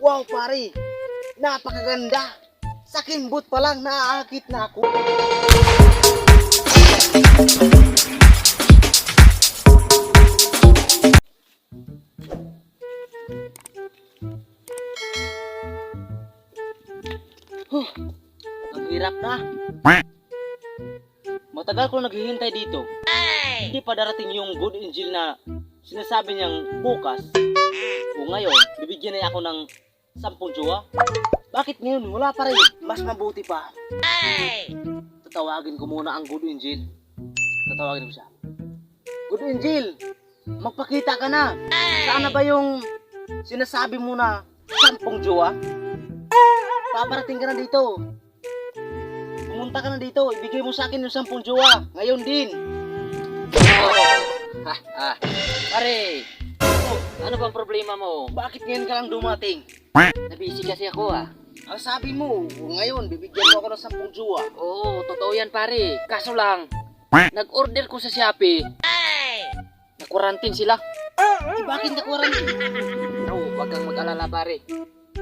Wow, pare. Napakaganda. Sa kimbot pa lang, naaakit na ako. Huh, ang hirap na. Matagal ko naghihintay dito. Hindi pa darating yung good angel na sinasabi niyang bukas. O ngayon, bibigyan niya ako ng 10 jowa. Bakit ngayon? Wala pa rin. Mas mabuti pa. Tatawagin ko muna ang good angel. Tatawagin ko siya. Good angel, magpakita ka na. Saan na ba yung sinasabi mo na 10 jowa? Paparating ka na dito. Pumunta ka na dito. Ibigay mo sa akin yung 10 jowa. Ngayon din. Ha, ha. Pare, Oh, ano bang problema mo? bakit ngayon ka lang dumating? Nabisi kasi ako ah. Ang sabi mo, ngayon, bibigyan mo ako ng 10 jowa. Oo, totoo yan, pare. Kaso lang, nag-order ko sa Shopee. Na-quarantine sila. Eh, bakit na-quarantine? Pero wag kang mag-alala, pare.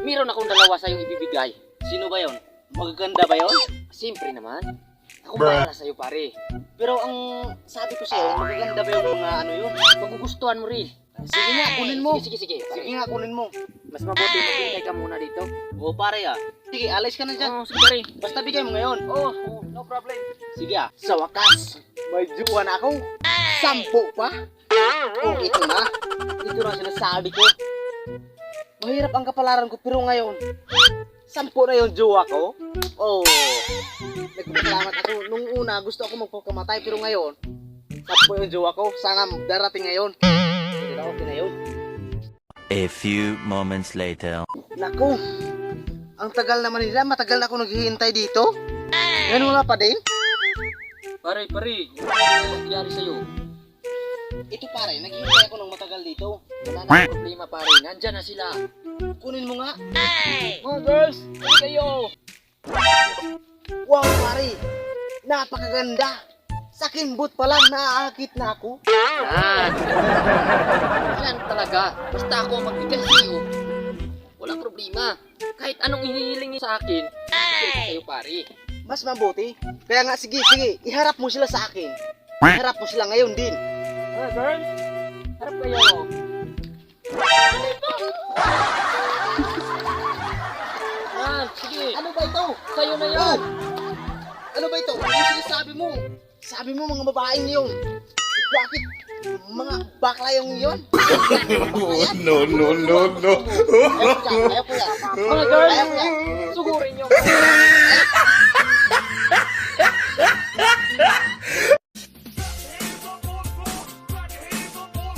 Meron akong dalawa sa'yong ibibigay. Sino ba yon? Magaganda ba yon? Siyempre naman. Ako bahala sa'yo, pare. Pero ang sabi ko sa'yo, magaganda ba yung mga ano yun? Magugustuhan mo rin. Sige nga, kunin mo. Sige, sige, sige, pare. Sige nga, kunin mo. Mas mabuti maghintay ka muna dito. Oo, pare ah. Sige, alis ka na dyan. Oo, sige, pare. Basta bigay mo ngayon. Oo, oh, no problem. Sige ah. Sa wakas, may jowa na ako. 10 pa. Oh, ito na. Ito na sinasabi ko. Mahirap ang kapalaran ko pero ngayon, 10 na yung jowa ko. Oh, nagpapasalamat ako. Nung una, gusto ako magpakamatay pero ngayon, 10 yung jowa ko. Sana darating ngayon. Hindi na okay na yun. A few moments later. Naku, ang tagal naman nila. Matagal na ako naghihintay dito. Ngayon wala pa din. Pare, pare, ano nangyari sa'yo? Ito pare, naghihintay ako ng matagal dito. Wala na akong problema, pare. Nandyan na sila. Kunin mo nga. Mga girls, ano kayo? Wow, pare! Napakaganda! Sa kimbot pa lang, naaakit na ako. Yan. Yan talaga. Basta ako ang magbigay sa'yo. Walang problema. Kahit anong hinihiling niyo sa akin, ibigay ko sa'yo, pare. Mas mabuti. Kaya nga, sige, sige, iharap mo sila sa akin. Iharap mo sila ngayon din. Mga girls, harap kayo. Yan, sige. Ano ba ito? Sa'yo na yan. Oh! Ano ba ito? Ano sinasabi mo? Sabi mo mga babaeng yun. Bakit? Mga bakla yung yun? No, no, no, no. Ayaw ko yan, ayaw ko yan. Mga girls, Ayaw ko yan. sugurin niyo.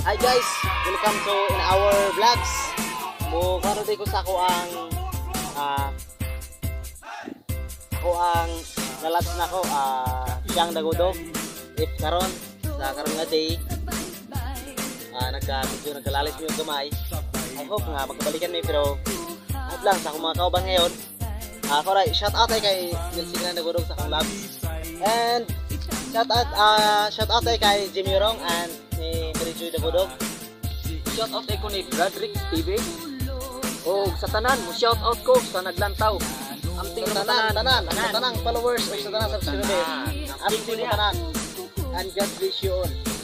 Hi guys, welcome to in our vlogs. Mo karon ko sa ako ang ako ang lalabs na ako siyang dagudog. If karon sa karon nga day nagka medyo nagkalalis mi yung gamay. I hope nga magkabalikan mi pero hope lang sa akong mga kauban ngayon. Koray, shout out ay kay Nelson na Dagudog sa akong loves. And shout out ay kay Jimmy Rong and ni Mary Joy Dagudog. Shout out ko ni Bradrick TV. O sa tanan, mo shout out ko sa naglantaw. Amting Sa tanan, tanan, sa tanang followers o sa tanan subscribers. Amting mo tanan. And God bless you all.